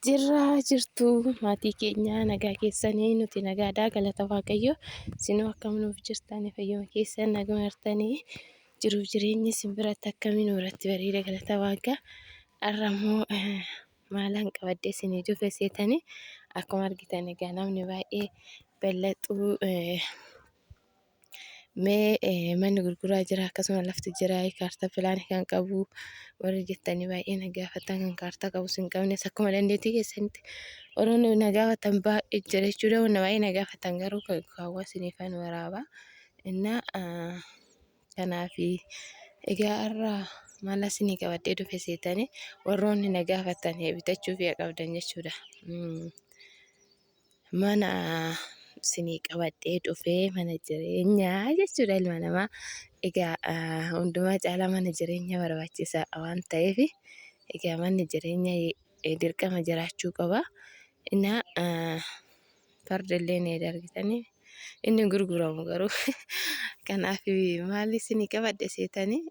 Jirraa jirtu maatii keenya nagaa keessanii nuti nagaadhaa galata Waaqayyo. Isinoo akkam nuuf jirtanii fayyuma keessan naguma jirtanii jiruuf jireenyi isin biratti akkamii nu biratti bareeda galata Waaqaa. Har'a immoo maalaan qabadhee isinii dhufe seetanii akkuma argitan egaa namni baay'ee ballaxuu Mee manni gurguraa jira akkasuma lafti jira kaartaa pilaanii kan qabu warri jettanii baay'ee na gaafatan kan kaartaa qabus hin qabnes akkuma dandeettii keessanitti warroonni na gaafatan baay'ee jira jechuudha. Wanna baay'ee na gaafatan garuu kaawwa isiniifan waraaba. Innaa kanaaf egaa har'a maal isinii qabadhee dhufe seetanii warroonni na gaafatan bitachuuf qabdan jechuudha. Mana isinii qabadhee dhufee mana jireenyaa jechuudha ilma namaa. Egaa hundumaa caalaa mana jireenyaa barbaachisa waan ta'eef egaa manni jireenyaa dirqama jiraachuu qaba. Innaa farda illee ni argitanii inni hin gurguramu garuu kanaaf maal isinii qabadhe seetanii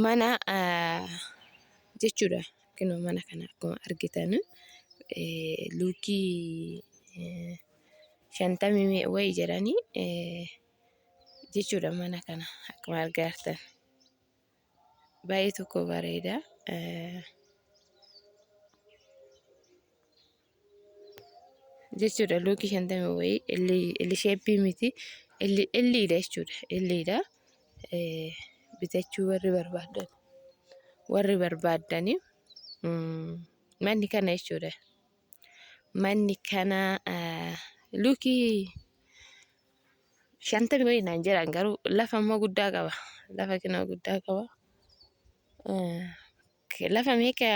mana jechuudha. Kunoo mana kana akkuma argitan luukii shantamii wayii jedhanii jechuudha mana kana akkuma argaa jirtan. Baay'ee tokko bareeda. Jechuudha luukii shantamii wayii illi sheeppii miti illiidha jechuudha illiidha bitachuu warri barbaadan warri barbaaddani manni kana jechuudha manni kana luukii shantamii wayii naan jedhan garuu lafa immoo guddaa qaba lafa kinoo guddaa qaba. Lafa meeqa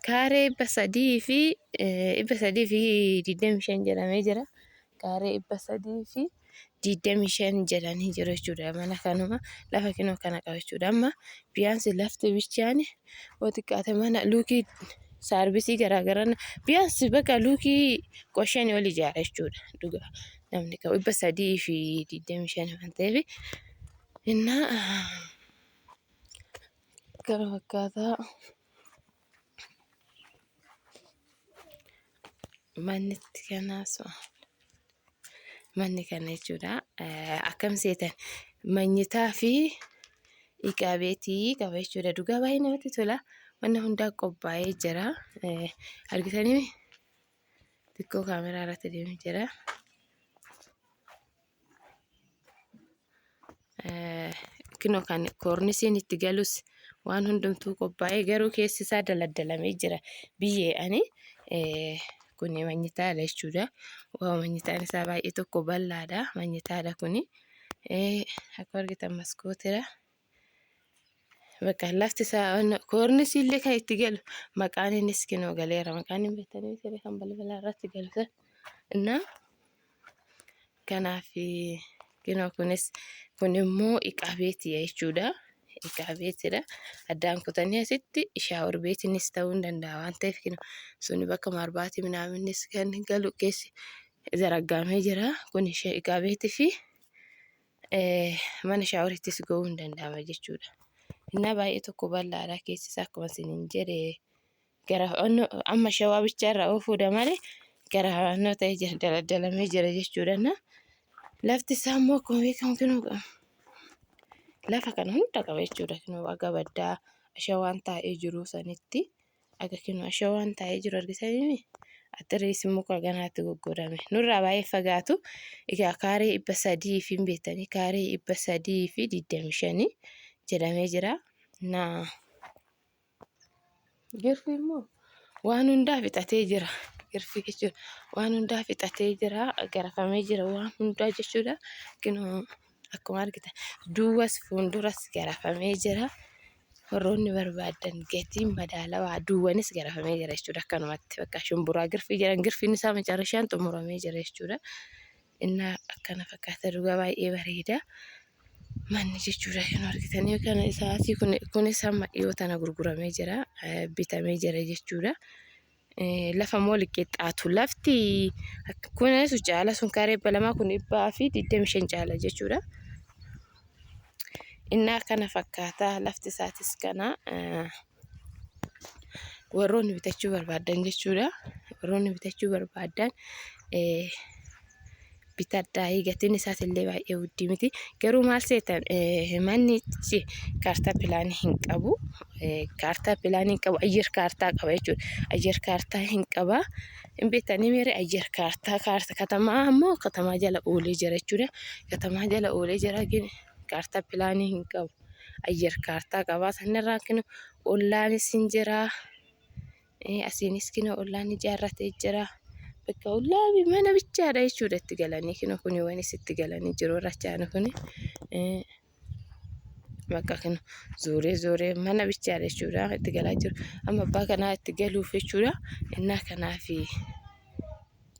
kaaree 325 jedhamee jira. Kaaree 325 jedhanii jiru jechuudha. Mana kanuma lafa kinoo kana qaba jechuudha. Amma biyaansi lafti bichaan yoo xiqqaate mana luukii saarbisii garaagaraa biyaansi bakka luukii qoshanii ol ijaara jechuudha. Dhugaa namni qabu 325 waan ta'eef innaa Kana fakkaata. Mannitti kanaas manni kana jechuudha. Akkam seetan manyitaa fi iqaa beetii qaba jechuudha. Dhugaa baay'ee namatti tola. Wanni hundaa qophaa'ee jira. Argitanii xiqqoo kaameraa irratti deemee jira. Kinoo kan koornisiin itti galus waan hundumtuu qophaa'ee garuu keessi isaa daladdalamee jira. Biyyee ani kuni manyitaadha jechuudha. Waa manyitaan isaa baay'ee tokko bal'aadha. Manyitaadha kuni. Akka argitan maskootiidha. Bakka lafti isaa koornisii illee kan itti galu maqaan innis kinoo galeera. Maqaan hin beektanii miti kan balbala irratti galu sana. Innaa kanaaf kinoo kunis kun immoo iqaa beetiidha jechuudha. Iqaa beetiidha. Addaan kutanii asitti shaawor beetiinis ta'uu hin danda'a waan ta'eef kinoo suni bakka maarbaatii minaaminnis kan galu keessi zaraggaamee jira. Kun iqaa beetii fi mana shaaworittis ga'uu hin danda'ama jechuudha. Innaa baay'ee tokko bal'aadha keessi isaa akkuma isiniin jedhe gara amma shawaa bichaa irraa oofuudha malee gara hawannoo ta'ee jira daladalamee jira jechuudha. Na lafti isaa immoo akkuma beekamu kinoo lafa kana hunda qaba jechuudha. Kinoo aga baddaa shawaan taa'ee jiru sanitti Aga kinoo ashawaan taa'ee jiru argitanii axiriis muka ganaatti goggodhame. Nurraa baay'ee fagaatu. Egaa kaaree 300 fi hin beektanii kaaree 325 jedhamee jira. Na girfi immoo waan hundaa fixatee jira. Girfi jechuudha. Waan hundaa fixatee jira. Garafamee jira waan hundaa jechuudha. Kinoo akkuma argitan duubas fuulduras garafamee jira. Warroonni barbaaddan gatiin madaalawaa duwwanis garafamee jira jechuudha. Akkanumatti bakka shumburaa girfii jedhan girfiin isaa macarashaan xumuramee jira jechuudha. Innaa akkana fakkaata dhugaa baay'ee bareeda. Manni jechuudha kan argitanii kana isaatii kunis amma dhiyoo tana gurguramee jira bitamee jira jechuudha. Lafa immoo liqixxaatu lafti kunis caala sun kaaree 200 kun 125 caala jechuudha. Innaa kana fakkaata lafti isaatis kana. Warroonni bitachuu barbaadan jechuudha. Warroonni bitachuu barbaadan bitadhaa. Gatiin isaas illee baay'ee guddii miti. Garuu maal seetan, mannichi kaartaa pilaanii hin qabu. Kaartaa pilaanii hin qabu. Ayyar kaartaa qaba jechuudha. Ayyar kaartaa hin qaba. Hin beektanii miire ayyar kaartaa kaartaa katamaa ammoo katamaa jala oolee jira jechuudha. Katamaa jala oolee jira, kaartaa pilaanii hin qabu. Ayyar kaartaa qaba. Sanarraa kinu ollaanis hin jira. Asiinis kinoo ollaan ijaarratee jira. Bakka ollaa mana bichaadha jechuudha itti galanii kinoo kuniiwwanis itti galanii jiru irra achaanu kuni. Bakka kana zooree zooree mana bichaadha jechuudha itti galaa jiru. Amma abbaa kanaa itti galuuf jechuudha. Innaa kanaaf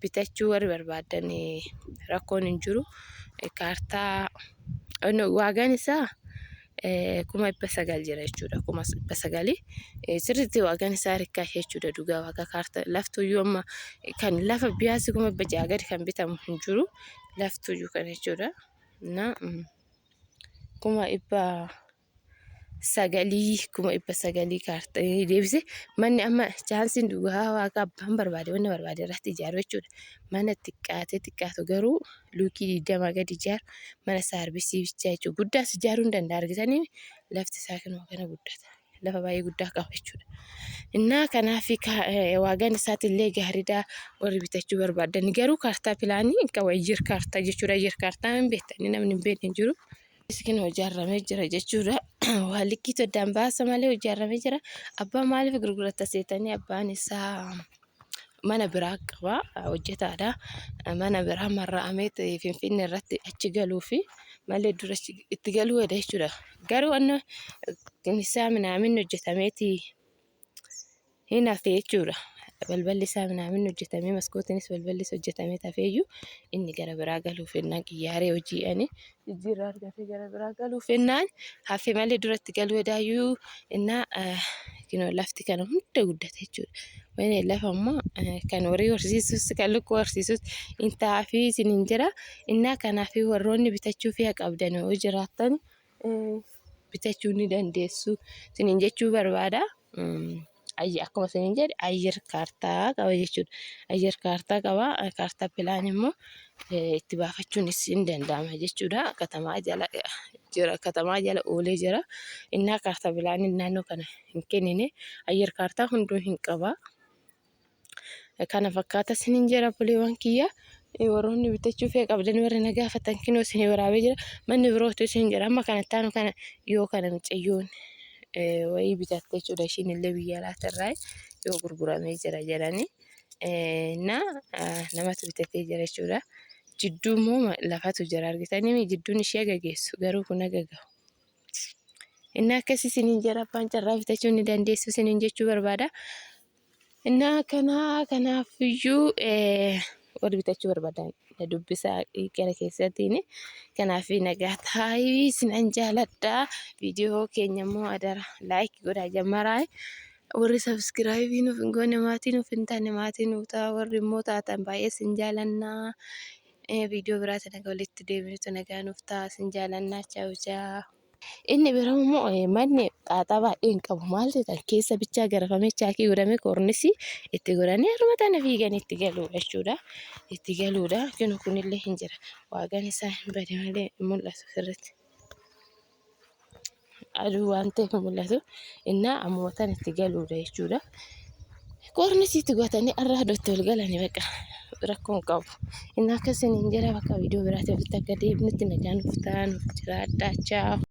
bitachuu warri barbaadan rakkoon hin jiru. Kaartaa waagaan isaa 900,000 jira jechuudha. 900,000 sirriitti waagaan isaa rikkaashe jechuudha. Dhugaa waaqa kaartaa laftuyyuu amma kan lafa biyaasi 600,000 gadi kan bitamu hin jiru. Laftuyyuu kan jechuudha. Na 900,000, 900,000 kaartaa deebise manni amma chaansiin dhugaa waaqa abbaan barbaade wanna barbaade irratti ijaaru jechuudha. Mana xiqqaatee xiqqaatu garuu luukii 20 gadi ijaaru, mana saarbisii bichaa jechuudha. Guddaas ijaaruu hin danda'a, argitanii lafti isaa kanuma kana guddata. Lafa baay'ee guddaa qaba jechuudha. Innaa kanaaf waagaan isaatiillee gaariidha warri bitachuu barbaadan, garuu kaartaa pilaanii hin qabu, ayyir kaartaa jechuudha. Ayyir kaartaa hin beektanii, namni hin beekne hin jiru. Iskin ijaarramee jira jechuudha. Waa likkiitu addaan baasa malee ijaarramee jira. Abbaan maaliif gurgurata seetanii, abbaan isaa mana biraa qaba, hojjetaadha. Mana biraa marra'amee Finfinnee irratti achi galuu fi malee dura itti galuu hedha jechuudha. Garuu wanna isaa minaamin hojjetameeti hin hafe jechuudha. Balballi isaa minaamin hojjetamee, maskootiinis balballis hojjetamee tafeeyyuu, inni gara biraa galuuf ennaan qiyyaaree hojiidhani jijjiirraa argatee gara biraa galuuf ennaan hafe malee duratti galuu hedaayyuu. Innaa kinoo lafti kana hunda guddate jechuudha. Wayne lafa ammoo kan horii horsiisus kan lukkuu horsiisus hin taafii isiniin jira. Innaa kanaaf warroonni bitachuu fedha qabdan yoo jiraattan bitachuu ni dandeessu isiniin jechuu barbaada. Akkuma isiniin jedhe ayyar kaartaa qaba jechuudha. Ayyar kaartaa qaba. Kaartaa pilaan immoo itti baafachuunis hin danda'ama jechuudha. Katamaa jala jira. Katamaa jala oolee jira. Innaa kaartaa pilaanii naannoo kana hin kennine, ayyar kaartaa hunduu hin qaba. Kana fakkaata isiniin jira, obboleewwan kiyya. Warroonni bitachuu fedha qabdan, warri na gaafatan, kinoo isinii waraabee jira. Manni birootu isin jira. Amma kana taanu kana yoo kana mucayyoon wayii bitatte jechuudha. Ishiin illee biyya alaatirraa yoo gurguramee jira jedhanii. Na namatu bitatee jira jechuudha. Jidduu immoo lafatu jira, argitanii, jidduun ishee agageessu garuu kun agagahu. Inni akkasii isiniin jira, abbaan carraa bitachuu ni dandeessu isiniin jechuu barbaada. Innaa kanaa kanaafiyyuu warri bitachuu barbaadan na dubbisaa gara keessattiin. Kanaaf nagaa taa'ii, isinan jaaladha. Viidiyoo keenya immoo adara like godhaa jammaraa. Warri subscribe nuuf hin goone, maatii nuuf hin taane, maatii nuuf ta'a. Warri immoo taatan baay'ee isin jaalannaa. Viidiyoo biraatiin nagaa walitti deebinutu nagaa nuuf ta'a, isin jaalannaa, chaawu chaawu. Inni biraa immoo manni xaaxaa baay'ee hin qabu. Maal ta'e, keessa bichaa garafamee, chaakii godhamee, koornisii itti godhanii haruma tana fiiganii itti galuudha jechuudha. Itti galuudha. Kinu kunillee hin jira. Waagaan isaa hin bade malee hin mul'atu sirriitti. Aduu waan ta'eef hin mul'atu. Innaa ammuma tana itti galuudha jechuudha. Koornisii itti godhatanii har'a aduutti ol galanii bakka rakkoo hin qabu. Inni akkasiin hin jira, bakka viidiyoo biraatiin walitti akka deebinutti nagaan nuuf ta'a, nuuf jiraadhaa, chaawu.